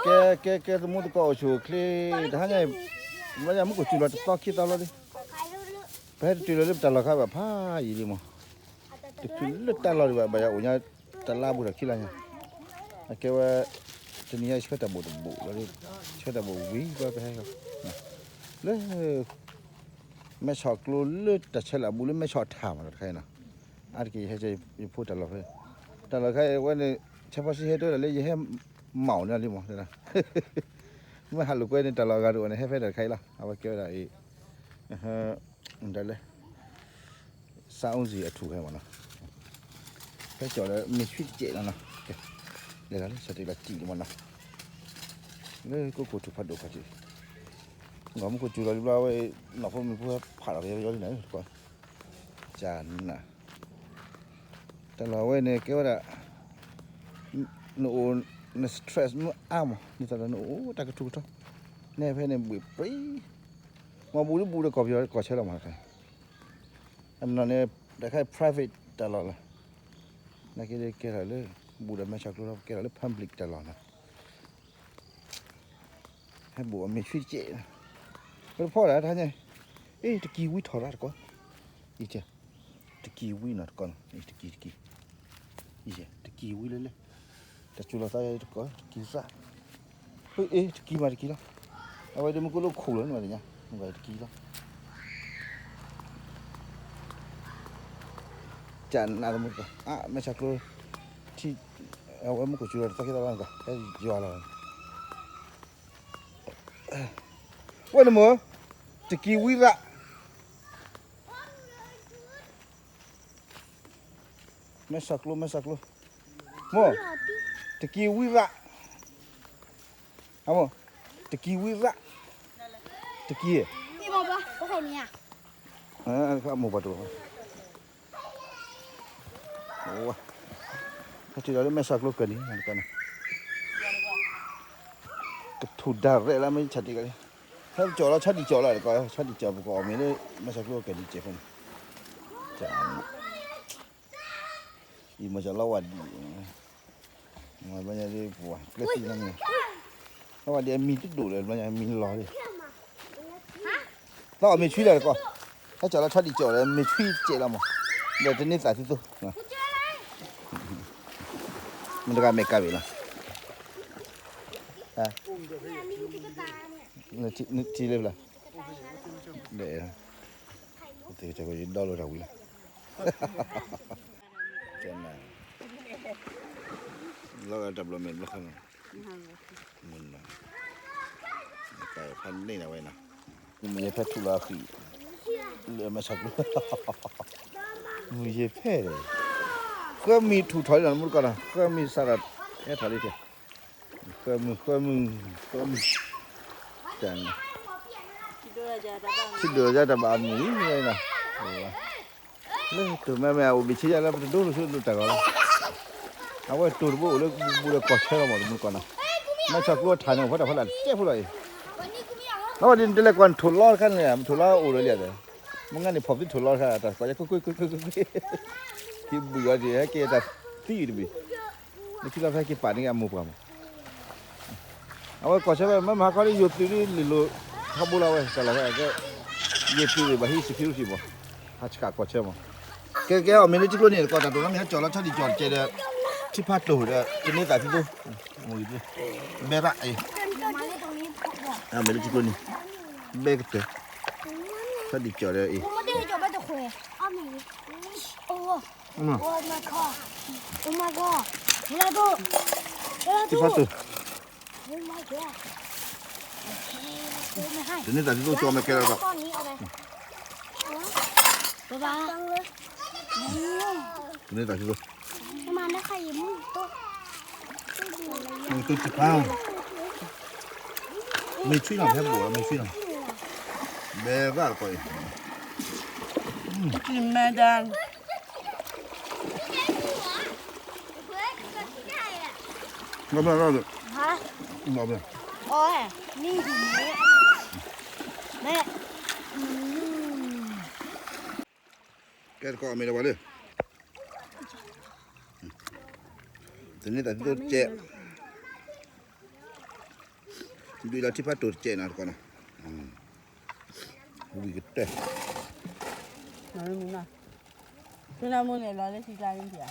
ကဲ ကဲ ကဲ သမူသကိးအိၣ်ဆူၣ်အိၣ်ချ့ တဟါညါအံၤ ဘျီညါမူခိၣ်စူၤလီၤတသီခံသီလီၤလံ. ပဟဲတတုၤလီၤလၢပတၢ်လီၢ်ခါဘၣ်ဖးယံာ်လံမး, တတုၤလၢတၢ်လီၢ်ဒံးဘၣ် ဘၣ်ယၤအိၣ်ညါ တလါဘူးထီၣ်ခံလါညါ, အကဲဝဲ တနံၤညါဆှၢတၢ်ဘိၣ်တဘိၣ်လီၤလံ, ဆှၢတၢ်ဘိၣ်ဝံၤဘျီပဟဲ လၢ မဲဆီးကျိလၢတၢ်ဆဲးလၢအဘူးလၢမဲဆီးထၣ်မးတခါအံၤနီၤ, အါတက့ၢ်ယဟဲယဖိတၢ်လီၢ်ဖဲ, တၢ်လီၢ်ခါအံၤဝဲန့ၣ် ဆဲးဖီဆံဟဲတဲဒၣ်လၢယဟဲ မၤအီၤန့ၣ်လံမး, မ့ၢ်ဟးလိာ်ကွဲန့ၣ် တၢ်လီၢ်အဂၤတအိၣ်န့ၣ် ဟဲဖဲတၢ်တခါအံၤလီၤ. အဝဲကဲဝဲဒၣ်အံၤ ဒ်လဲၣ် စးအုံစံၣ်အထူၣ်ဖဲမးနီၤ, ဖဲကၠီၤလၢမ့ၢ်ဆွံတကဲးလီၤနီၤ, လဲၤလီၤလၢ စးတ့ၢ်လီၤတံၢ်လံမးနီၤ, လၢကိးခိၣ်ထူၣ်ဖးဒိၣ်ခီၣ်ထံး, ဂီၤမူခိၣ်စူၤလီၤလံဘျီဝဲ နီၢ်ဖိမံၤဖိဖးထီၣ်က့ၤယီလံနၤ, ကၠနၤ တၢ်လီၢ်ဝဲန့ၣ် ကဲဝဲဒၣ် နအိၣ် န stress မ့ၢ်အါမး ဒ်သိးဒီးနအိၣ်တၢ်ကထူကထီ, နဲဖဲန့ၣ်ဘှ့ၣ်ပြံ, မ့ၢ်ဘူးဒ်ဘူးဒီးကီၢ်ပယီၤကီၢ်ဆၢလီၤမးတခါ, အနီၢ်န့ၣ် တခါ private တၢ်လီၢ်လီၤ, နာ်က့ဒ်ကဲထီၣ်လၢ ဘူးဒီးမဲဆီးကျိလီၤ ကဲထီၣ်လၢ public တၢ်လီၢ်လီၤ. ဟဲဘူးအမ့ၢ်ဆွံတကဲး, ပတဖီဒၣ်တဟါညါ, အ့ တကံဝံထီၣ်ရၣ်တကီၢ်, အံၤ တကံဝံနီၤတကီၢ်နီၤ, အံၤ တကံ တကံ, အံၤ တကံဝံလၢလၢ, တၢ်စူၤလီၤသးတကီၢ် တကံသၣ်, အ့ တကံမးတကံလီၤ, အဝဲဒ်မ့ၢ်ကိၣ်လိၣ်ခူၣ်လီၤ နမ့ၢ်တညါ မ့ၢ်တကံလီၤ. ကၠနးသမူတကီၢ် အါ မဲဆီးကျိ ထံ အဝဲမူခိၣ်စူၤလီၤတသီခံသီလီၤနကီၢ် ဟဲယွၤလီၤ ဝဲန့ၣ်မ့ၢ် တကံဝံရၣ်, မဲဆီးကျိ မဲဆီးကျိ, မိၢ် တကံဝံရၣ်, အမိၢ် တကံဝံရၣ်, တကံ, မိၢ်ပှၢ်တအိၣ် ဟဲတုၤလီၤလၢမဲဆီးကျိကၢၢ်နံၤ ကထူၣ်ဒၣ်ရဲၣ်လၢမ့ၢ်ဆၣ်တံၢ်ကလံ, ဟဲကၠီၤလီၤဆီဒံၣ်ကၠီၤလီၤတကီၢ် ဆီဒံၣ်ကၠီၤပကအီၣ်မ့ၤလၢ မဲဆီးကျိကၢၢ်နံၤစဲးဖိန့ၣ်, အံၤမ့ၢ်ကၠီၤလီၤဝဲဒ် မ့ၢ်ဘျီညါဒ်ပှၤကျဲသံလီၤမ့ၢ်, လီၤဝဲဒ်အမံၤတဒိၣ်လၢဘျီညါမံၤလီၤဒ်, လီၤအီၣ်မ့ၤဆွံလီၤတကီၢ်, ဟဲကၠီၤလီၤဆီဒံၣ်ကၠီၤလၢမ့ၤဆွံစဲးလီၤမး, ဒီးတန့ၢ်သးသုသိ, မ့ၢ်တဂၤမဲာ်ကၤဘ့ၣ်လီၤ, ထံလၢဖျါ, ဒီး တဲကယဒီလိာ်တၢ်ဝံၤလီၤ, လီၤဂာ်တဘျီမဲာ်ဘျီခါန့ၣ်, မုၢ်နၤ, ဖးန့ၢ်နၤဝဲနီၤ, မုၢ်ယဲဖဲထူၣ်လီၤအဃံ, လၢမဲဆီးကျိ, မုၢ်ယဲဖဲ, ဃၢမံၤထူၣ်ထီၣ်လံနီၤ မူတကီၢ်နီၤ ဃၢမံၤစးထီၣ်ဟဲထီၣ်လံတဲ ဃၢမုၢ် ဃၢမုၢ် ဃၢမုၢ်, ထံဒိၣ်ယါတၢ်ဘၣ်အမုၢ်ဝဲနီၤ, လၢတိၢ်မ့မ့ၢ်အအိၣ်ဘ့ၣ်ဆ့ယါလၢပတဒိလိာ်ဆူဒိၣ်တၢ်ဂီၤလီၤ, အဝဲတိၢ်တဘိအိၣ်လၢဘူးဒီးကီၢ်ဆၢလီၤမး တမူတကီၢ်နီၤ, မဲဆီးကျိထါန့ၣ် အိၣ်ဖဲတၢ်ဖဲလၢ်တကဲဖိလီၤအံၤ, လီၤဝဲဒ်နတဲလဲၤကွၢ်နထိၣ်လီတခါန့ၣ် ထိၣ်လီအိၣ်ဒီးလံ, မ့ၢ်ငါန့ၣ်ဖီၣ်သုထိၣ်လီတခါ တၢ်ကွၢ်ယကွ့ၢ်ကွ့ၢ်ကွ့ၢ်ကွ့ၢ်ကွ့ၢ်, က့ၤဘုၣ်အီၤဒ်ဟဲက့ၤတၢ်သံအံၤတဘ့ၣ်, လၢခံလီၤဖဲက့ၤပာ်န့ၢ်က့ၤအမိၢ်ပှၢ်မး အဝဲကီၢ်ဆၢဖဲမ့ၢ်မၤခီလၢယိၤသုးဒ်လံာ်လိၤထီဘိလီၤဝဲ တၢ်လီၢ်ဖဲကဲ ယိၤသုးဒ်ဘၣ်ဟံး security မး ဟးဆှၣ်ကီၢ်ဆၢမး ကဲကဲအီၣ်မ့ၤလၢထံကျိန့ၣ် တကီၢ်တၢ်တိၢ်နီၤမ့ၢ်ဟဲကၠီၤလီၤဆီဒံၣ်ကၠီၤတကဲဒီး ထံဖးတိၢ်ဒီး တန့ၢ်သးသုသိ ဘဲရၣ်အံၤ အီၣ်မ့ၤလၢထံကျိန့ၣ် ဘဲကတၢၢ် ဆီဒံၣ်ကၠီၤဒီးအံၤ ထံဖးတိၢ် တန့ၢ်သးသုသိကၠီၤမ့ၢ်ကဲလီၤကီး တန့ၢ်သးသုသိ မ့ၢ်သုတပၢ် မ့ၢ်ဆွံလီၤ ဟဲဘူးလီၤ မ့ၢ်ဆွံလီၤ ဘဲရၣ်လီၤကီးအံၤ မဲဒါ ငါဘျါရၣ်လီၤ ငါဘျါ အီ မ့ၢ်ယူၤမဲ မဲ ကဲတကီၢ်အမ့ၢ်လၢပှၤလၢ တန့ၢ်သးသုသိကဲ တ ဒုးလီၤထံဖးတိၤတကဲးနီၤတကီးနီၤ, ဝံၤကတၢၢ်, ဖနၢမူန့ၣ်လီၤလၢထံကျါန့ၣ်ဧါ,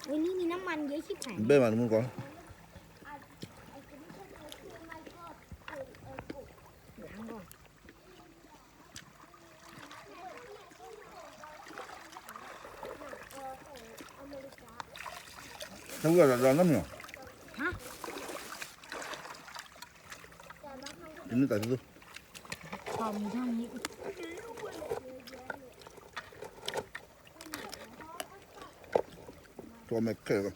วันนี้มีน้ำมันเยอะชิบหาย ဘဲမးတမူတကီး ล้างก่อน ဟါ တနံၤတၢ်သူ ความเท่านี้ ตัวไม่เคยก็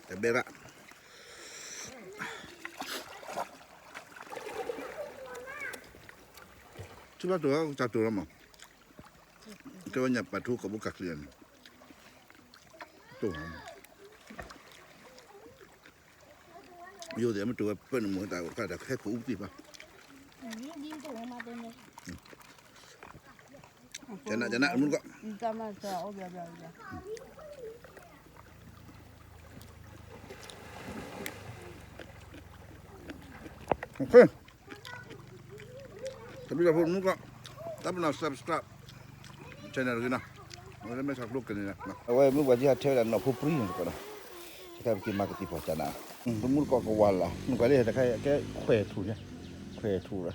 တဘဲရၣ် ထူလၢတိၤကတၢ်တိၤလီၤမး, ကဲဝဲညၣ်ပာ်ထူကဘိကးချံန့ၣ်, တိၤ ယိၤသ့ၣ်မ့ၢ်တိၤဝဲပၢၢ်န့ၣ်မ့ၢ်တၢ်အိၣ်ဖျါတၢ်ခဲကိးအူပသံၣ်ဘၣ်, ကနၣ်ကနၣ်မုၢ်ကီး, တဘျီဖိမုၢ်ကီး, တၢ်ပနီၣ် subscribe channel တဂ့ၤနီၤ, အဝဲလၢမဲၢ်ဆှးကျိကန့ၣ်လီၤ, အဝဲမုၢ်ပှၤကဟးထဲဝဲဒၣ်နီၢ်ဖိပြံန့ၣ်တကီးနီၤ, တခါပက့ၤမၤကသံၣ်ဖီၣ်ကနၣ်, တမူတကီးကဝၤလၢ် မုၢ်ပှၤလၢတခါကဲခွဲးထူၣ်န့ၣ်, ခွဲးထူၣ်လီၤ,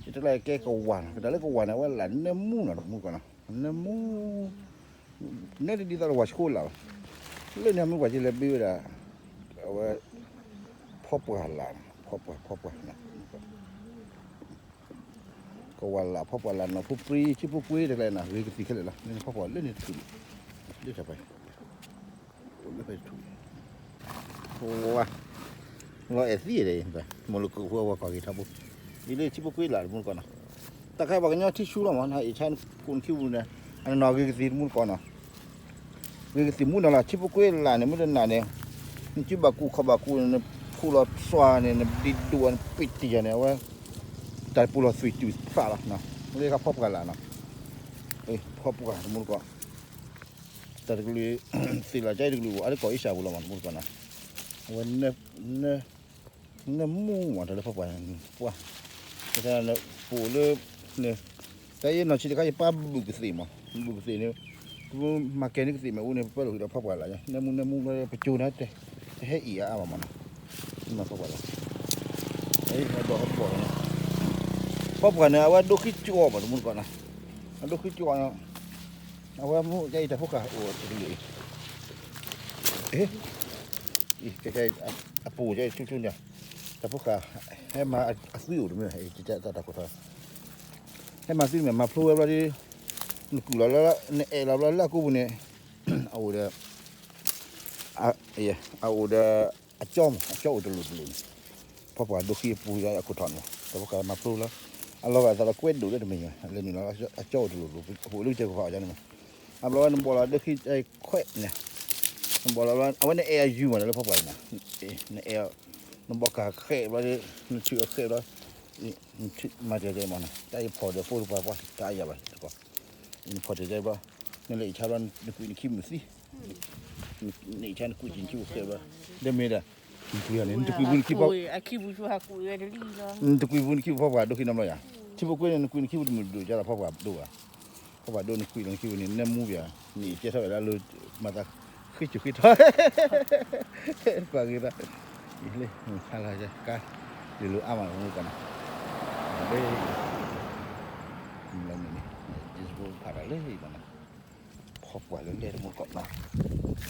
ယတလၢကဲကဝၤနီၤ, ကတၢၢ်လၢကဝၤန့ၣ် အဝဲလၢ်နၢမူနီၤ တမူတကီးနီၤ, နၢမူ နဲတဒ်သိးလၢဝၤဆှိလၢ်ဘၣ်, လၢန့ၣ်မုၢ်ပှၤကလဲၤဘ့ဝဲဒၣ်, အဝဲ ဖီပှၢ်လၢ်, ဖီပှၢ် ဖီပှၢ်, ကဝၤလၢ် ဖီပှၢ်လၢ် နီၢ်ဖိပြံ ဆံဖိကွ့တကျဲနီၤ ဂ့ၤကသံၣ်ခဲလၢာ်လီၤ, နဖီပှၢ်လၢန့ၣ်တထူၣ်, လၢတၢ်ပှဲၤ လၢဖဲတထူၣ်, ဝါ, လီၤအဲၣ်သံဒီး မိၢ်လၢကဝၤကီၢ်ဂ့ၤထီဘိ, အံၤလၢဆံဖိကွ့လၢ်တမူတကီးနီၤ, တၢ်ခဲပှၤကညီထံဆူလီၤမး နအံၤဆါကိးနခံပူၤန့ၣ်, အနနီၢ်ဂ့ၤကသံၣ်တမူတကီးနီၤ ဂ့ၤကသံၣ်မူနီၤလီၤ ဆံဖိကွ့လၢ်န့ၣ် မ့ၢ်တနာ်န့ၣ်, နစုဘၣ်ကူၣ်ခီၣ်ဘၣ်ကူၣ်န့ၣ် နဖှူလီၤသွါန့ၣ် နဒံးဒိၣ်နပံးတံၢ်ယၤန့ၣ် အဝဲ တၢ်ပူၤလီၤသွံၣ်တုၤဖျးလီၤ, လၢကဖီပှၢ်လၢ်နီၤ, ဖီပှၢ်တမူတကီး, တၢ်တကလုာ်, သ့ၣ်လီၤကါအံၤတကလုာ် အါတကီၢ်အ့ၡၢၣ်ပူၤလီၤမး တမူတကီးနီၤ, အဝဲ နၢမူမး တၢ်လၢဖီပှၢ်န့ၣ် ပှၢ်, ပအိၣ်လၢ, တၢ်အံၤနီၢ်ဆံးတခါ ယပၢ်ဘုၣ်ကသ့ၣ်မး ဘုၣ်ကသ့ၣ်န့ၣ်, ပမၤကဲန့ၢ်ကသ့ၣ်မ့ၢ်အိၣ်န့ၣ် ပပၢၢ်လီၤဃုာ်ဒီးဖီပှၢ်လၢ်, နၢမူနၢမူ ပကၠိနၤတဲ, တဟဲအံၤအါအါဘၣ်မးနီၤ, ဖီပှၢ်လၢ်, ဖီပှၢ်န့ၣ် အဝဲဒိခံကၠိမး တမူတကီးနီၤ, အဒိခံကၠိနီၤ, အဝဲမ့ၢ်ကဲအံၤတၢ်ဖိဃာ်အိၣ်တကလုာ်အံၤ အပူၤကဲဆူၣ်ဆူၣ်န့ၣ်, တၢ်ဖိဃာ် ဟဲမၤအသွံၣ်အိၣ်တမ့ၢ် တၢ်တၢ်ခိၣ်ထီ, ဟဲမၤသွံၣ်တမ့ၢ် မၤဖျိဝဲဘျီဒီး, နကုၢ်လီၤလၢ နအဲၣ်လီၤဘျီလၢအကိပူၤန့ၣ်, အအိၣ်ဒီး, အအိၣ်ဒီး, အကၠီမး အကၠီအိၣ်တလိၣ်တလိၣ်န့ၣ်, ဖီပှၢ်ဒိခံအပူၤအခိၣ်ထီၣ်န့ၣ် တၢ်ဖိဃာ်မၤဖျိလီၤ, အလီၤဂာ်သးလီၤကွဲဒိၣ်လၢတမ့ၢ်ညါ လဲၤနုာ်လီၤ အကၠီအိၣ်တလိၣ်တလိၣ် အအိၣ်လၢကစၢၢ်ကဖီၣ်အီၤန့ၣ်မး, အဘျီဝဲနဘီၣ်လီၤဒိခံခွဲးန့ၣ်, နဘီၣ်လီၤဘျီ အဝဲနအဲၣ်အယုၢ်မး တၢ်လၢဖီပှၢ်န့ၣ်, နအဲၣ်, နဘီၣ်ကဃဲးဘျီဒီး, နထုးအဃဲးဘျီ, နထုးမၤတၢ်ကဲမးနီၤ တၢ်အံၤဖီၣ်ဒီးဖိတပှၢ်ပှၢ် တၢ်အါယၤဘၣ်တကီၢ်, နဖီၣ်တၢ်ကဲဘျီ, နလဲၤအံၤဆါဘျီ နကွံာ်နခံမုၢ်သံ နအံၤဆါနကွံာ်ကံနခံအိၣ်ဃဲးဘျီ, ဒီးမ့ၢ်ဒၣ်, နကွံာ်န့ၣ် နတကွံာ်ပူၤနခံဖီ, နတကွံာ်ပူၤနခံဖီပှၢ်ဒိခံနီတဘျီယၤ, ထံဖိကွ့န့ၣ် နကွံာ်နခံပူၤတမုာ်ဒိၣ်ကဒီးဖီပှၢ်ဒိဘၣ်, ဖီပှၢ်ဒိနကွံာ်လီၤနခံပူၤန့ၣ် နၢမူဘၣ်, နအံၤကဲထီၣ်ဝဲဒၣ်လၢ, မၤသး, ဃ့စိာ်ဃ့ထီၣ်, ပှၤဂ့ၤဘၣ်, လၢ, ဟါလီၤကါ, လၢလိၤအါမးမုၢ်ကီးနီၤ, လၢ, လၢန့ၣ်န့ၣ်, ယဖိဖးတၢ်လၢအံၤမးနီၤ, ဖီပှၢ်လၢလဲၣ်တမူတကီးနီၤ,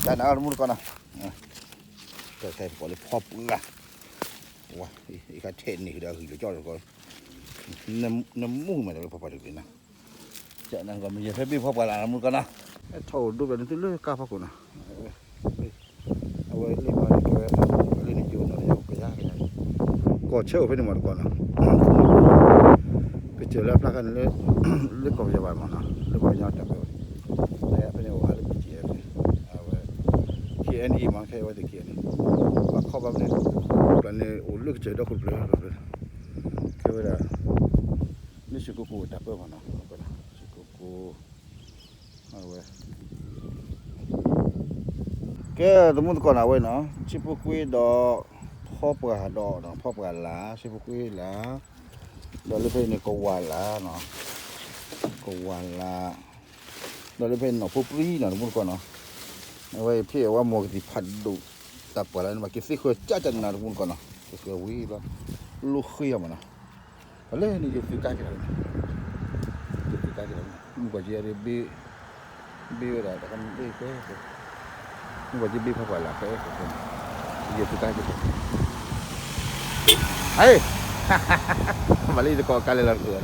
တၢ်နးအီၤတမူတကီးနီၤ, တၢ်ခဲပကိးလၢဖီပှၢ်, ဝါ, ယကထဲးန့ၢ်ကဒီးအဂံၢ်လၢကၠီတကီး, နမူမးတၢ်လၢဖီပှၢ်တဂ့ၤနီၤ ကနကီးမ့ၢ်ယဖဲဘ့ၣ်ဖီပှၢ်လၢ်မူတကီးနီၤ, ဟဲထီၣ်အိၣ်ဒိဘျီန့ၣ်သုလၢကါဖီခိၣ်နီၤ, အဝဲလၢမၤန့ၣ်ကဲဝဲ, လၢန့ၣ်ကၠိနီၤ ကယါကယါ, ကီၢ်ဆၢအိၣ်ဖဲန့ၣ်မးတကီးနီၤ, ဖဲ စၢၤလၢအဖျါခါန့ၣ်လၢ လၢကီၢ်ပယီၤဘၣ်မးနီၤ, လၢကီၢ်ပယီၤတၢ်ပၢဝဲ, ဖဲန့ၣ်အိၣ်အါလၢ ဘီကၠံၣ်အဲၣ် အဝဲ ခ့ၣ်အဲၣ်အံၣ်မး ခဲအံၤဝဲသ့ၣ် ခ့ၣ်အဲၣ်အံၣ် ဘၣ်ခီဘၣ်ဖဲန့ၣ် ပျၢ်န့ၣ်အိၣ်လၢကစၢၢ်ဒီခိၣ်တဖျၢၣ် ခဲဝဲဒၣ် လၢစ့ၢ်ကီးကိးတၢ်ပၢမးနီၤ, စ့ၢ်ကီးကိး အဝဲ ကဲ တမူတကိးန့ၣ် အဝဲနီၤ ဆံဖိကွ့ဒီး ဖီပှၢ်ဒီး ဖီပှၢ်လၢ် ဆံဖိကွ့လၢ် ဒီးလၢဖဲန့ၣ်ကဝၤလၢ်နီၤ, ကဝၤလၢ် ဒီးလၢဖဲနီၢ်ဖိပြံနီၤ တမူတကိးနီၤ, အဝဲဖံးအဝါမီၢ်ကသံၣ်ဖးဒိၣ် တၢ်ပှၢ်လၢ်န့ၣ် ဘၣ်က့ၤသ့ဃၢၤကၠၢ်ကၠၢ်နၤ တမူတကိးနီၤ, သ့ဃၢၤဝံၤဘျီ လိဃ့အီၤမးနီၤ, ပှၤလၢန့ၣ်ယသုးကါက့ၤလီၤ ယသုးကါက့ၤလီၤ မုၢ်ကီၢ်က့ၤအရ့ဘ့ ဘ့ဝဲဒၣ်တၢ်ကမ့ၢ်ဘ့ကဲ မုၢ်ကီၢ်က့ၤဘ့ဖီပှၢ်လၢ်ခဲ ယသုးကါက့ၤ ဟဲ မၤလၢယတကိးကါလဲၤလီၤတက့ၢ်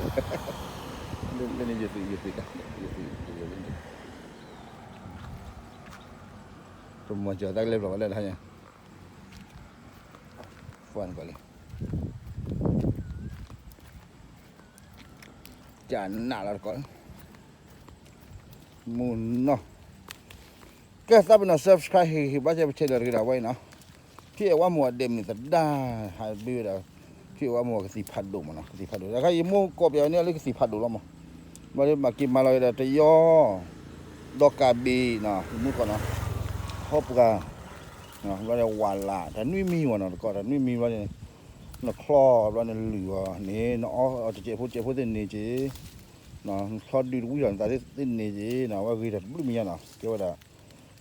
လၢန့ၣ်ယသုး ယသုးကါ ယသုး တမၤစၢၤတၢ်ကလဲၤဘျီၣ်ဝဲလၢတဟါညါ ဖီနကီၢ်လံ ကနၣ်လီၤတကီး မုၢ်နီၢ် ကဲသးပ့ၤနီၣ် subscribe ဟ့ၣ်ဂံၢ်ဟ့ၣ်ဘါစၢၤပထဲဒၣ်တဂ့ၤဒၣ်ဝဲအံၤနီၤ, ဖံးအဝါမီၢ်အဒဲးမုၢ်သဒါ ဟးဘ့ဝဲဒၣ် ဖံးအဝါမီၢ်ကသံၣ်ဖးဒိၣ်မးနီၤ ကသံၣ်ဖးဒိၣ် တခါယမိၢ်ကိးပၠးဝဲန့ၣ်လၢကသံၣ်ဖးဒိၣ်လီၤမး, ဘျီဒီးမၤက့ၤမၤလီၤက့ၤဒီးတယီ ဒီးကးဘ့ၣ်နီၤ မုၢ်ကီၢ်နီၤ, ဟီပှၤ ဘျီဒီးဝၤလၢ် တၢ်နွံမံၤဝဲနီၤ တကီးတၢ်နွံမံၤဘျီန့ၣ် နချီဘျီန့ၣ်လုၢ်အီၤန့ၣ် နအီတစဲးဖိစဲးဖိသ့ၣ်န့ၣ်က့ၤ နချီဒုးတဝံၤလီၤ နသးသ့ၣ်န့ၣ်က့ၤနီၤ အဝဲဂ့ၤတၢ်တဘျုးမံၤညါနီၤ ကဲဝဲဒၣ်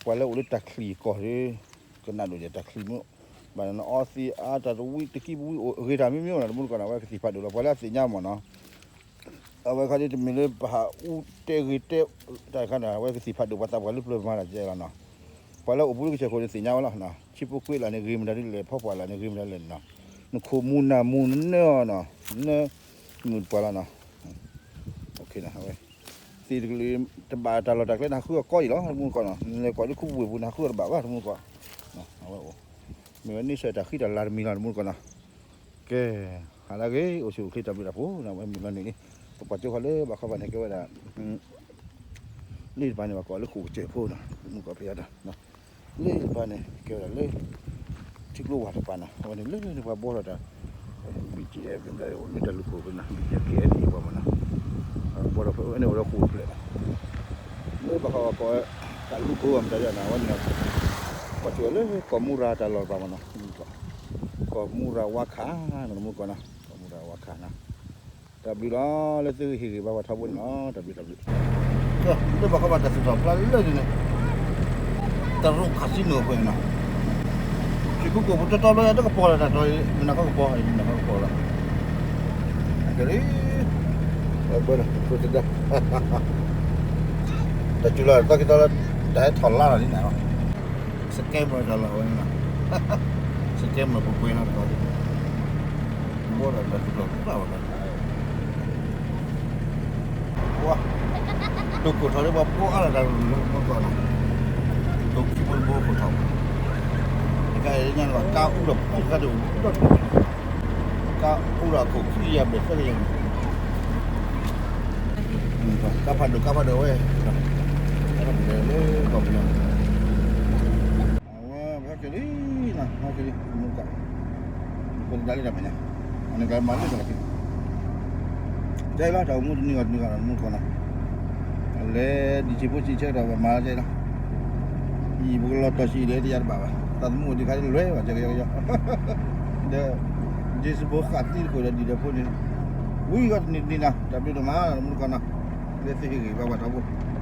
ပှၤလၢအိၣ်လၢတၢ်ချံၣ်ကီၢ်ဒီး ကနၣ်ဒိၣ်ယတၢ်ချံၣ်မ့ၢ် ဘၣ်နအီသံးအါတၢ်တဝံၤတကံၢ်ပဝံၤအိၣ်ဂ့ၤတၢ်မ့ၢ်မ့ၢ်နီၤ တမူတကိးနီၤ အဝဲကသံၣ်ဖးဒိၣ်လီၤ ပှၤလၢအသ့ၣ်ညါမးနီၤ အဝဲခီဒ်တမ့ၢ်လၢပဟးအူတဲဂ့ၤတဲ တၢ်တခါန့ၣ် အဝဲကသံၣ်ဖးဒိၣ်ပှၤသးပှၢ်လၢပျၢၤမၤတၢ်ကဲလီၤနီၤ ပှၤလၢအိၣ်ပူၤလၢကစၢၢ်ခိၣ်န့ၣ်သ့ၣ်ညါဝဲလီၤ ဆံဖိကွ့လၢ်န့ၣ်ဂ့ၤမတၤဒ်လဲၣ် ဖီပှၢ်လၢ်န့ၣ်ဂ့ၤမတၤဒ်လဲၣ်နီၤ နခိၣ်မူနၢ်မူနနၢအီၤနီၤ နၢမုၢ်တပှၢ်လီၤနီၤ အဝဲ သ့ၣ်တကလုာ် တဘၣ်တၢ်လီၢ်တၢ်ကျဲနဟးဃုအီၤကီၢ်အံၤလီၤ တမူတကိးနီၤ နလဲၤကွၢ်လၢခူပူၤဝ့ၢ်ပူၤ နဟးဃုအီၤတဘၣ်ဘၣ် တမူတကိး အဝဲအိၣ် မ့ၢ်ဝဲန့ၣ်ဆၢတၢ်ဃံတၢ်လၤတမံၤလီၤ တမူတကိးနီၤ ကဲ ဟးလၢဂ့ၤ အိၣ်ဆူၣ်အိၣ်ချ့တၢ်ဘျုးတၢ်ဖှိၣ်နီၤ ဝဲမုၢ်လီၤနုာ်န့ၣ် ပပှၤကၠိခါလၢဘၣ်ခီဘၣ်န့ၣ် ကဲဝဲဒၣ် လ့ၣ်တပၤန့ၣ် ပှၤကိးလၢဃိာ်ကစၢၢ်ဖိနီၤ မုၢ်ကီၢ်ဖဲအံၤဒီး လ့ၣ်တပၤန့ၣ် ကဲဝဲဒၣ်လၢ ထံကျိဝၢ်တပၤနီၤ အဝဲန့ၣ်လၢန့ၣ်ပှၤဘှီထီၣ်တၢ် ဘံၣ်ကဲ မ့ၢ်တၢ်လူၢ်ခိၣ်ဖဲနီၤ ဘံၣ်ကဲ ခ့ၣ်အဲၣ်အံၣ်ပှၤမးနီၤ ဘှီထီၣ်ဖဲအဝဲန့ၣ်အိၣ်လၢဃိာ်တဖျၢၣ် လၢဘၣ်ဃးဝဲကိး တၢ်လူၢ်ခိၣ်အမတၤဒ်န့ၣ် အဝဲန့ၣ် ကွၢ်ဆိလၢကီၢ်မူရၤတၢ်လီၢ်တပၤမးနီၤ ကီၢ်မူရၤဝါခးနီၤ တမူတကိးနီၤ ကီၢ်မူရၤဝါခးနီၤ တၢ်ဘျုးလီၤ လၢသုဟ့ၣ်ဂံၢ်ဘါပှၤထီဘိန့ၣ်လီၤ တၢ်ဘျုးတၢ်ဘျုး လၢဘၣ်ဃီဘၣ်တၢ်သူၣ်ထီၣ်ဖျါလၢဒ်န့ၣ် တရူး casino အဃိန့ၣ်နီၤ ယကူကိာ်ပူၤတတီဘျီတကပီၤလၢတၢ်တီ မနၤခီကပီၤ မနၤခီကပီၤလီၤ ကဲလံ ဘၣ်လီၤ တၢ်စူၤလီၤ တၢ်ကတီၤလီၤ တၢ်ဟဲထီၣ်လါလီၤလံနၤ scammer တၢ်လီၢ်ဝဲန့ၣ်လီၤ scammer ပှဲၤပှဲၤနီၤတကီၢ် ဘီဒီးတၢ်သူၣ်ထီၣ်ဖျါဝဲ ပှၤ ဒိၣ်ခိၣ်ထီၣ်လၢပှၤဘှီအါလီၤတၢ်လီၢ်မုၢ်ကီၢ်နီၤ ဒိၣ်ခံဘိတဘိခိၣ်ထီၣ် တခါအံၤညါန့ၣ်ဘၣ်ကါအူဒီးပူၤခါဒိၣ်ဒီး ကါအူဒီးအခိၣ်ခံကယၤဘျဲၣ်သၢကယၤ ကါဖးဒိၣ်ကါဖးဒိၣ်ဝဲ လၢကီၢ်ပယီၤ အဝဲ ဟဲက့ၤလံနီၤ ဟဲက့ၤလံ မုၢ်ကီၢ် ပတဒါလံတၢ်မဲာ်ညါ အန့ၣ်ကမၤလၢတၢ်လီၢ်ခံ ကဲလီၤ တၢ်အိၣ်မူတနံၤဂီၤတနံၤဂီၤနီၤ မုၢ်ကီၢ်နီၤ လဲၤဒံးဆံးဖိဆံးဆၢကတီၢ် ပမၤလၢကဲလီၤ ယံာ်ပကလီၤတီၢ်ဆံးဒီးတယၤတဘၣ်ဘၣ် သးသမူအိၣ်ဒံးခါလၢလွဲၢ်ဘၣ် ကဲကယီကယီ ဒီး ဒ့စဘိဃာ်သံတခိၣ်ဒီးဒံးဒီးဖိန့ၣ် ဝံၤဂီၤတနံၤတနံၤနီၤ တၢ်ဘျုးဒိၣ်မး မုၢ်ကီၢ်နီၤ လၢသုဟ့ၣ်ဂံၢ်ဘါပှၤထီဘိ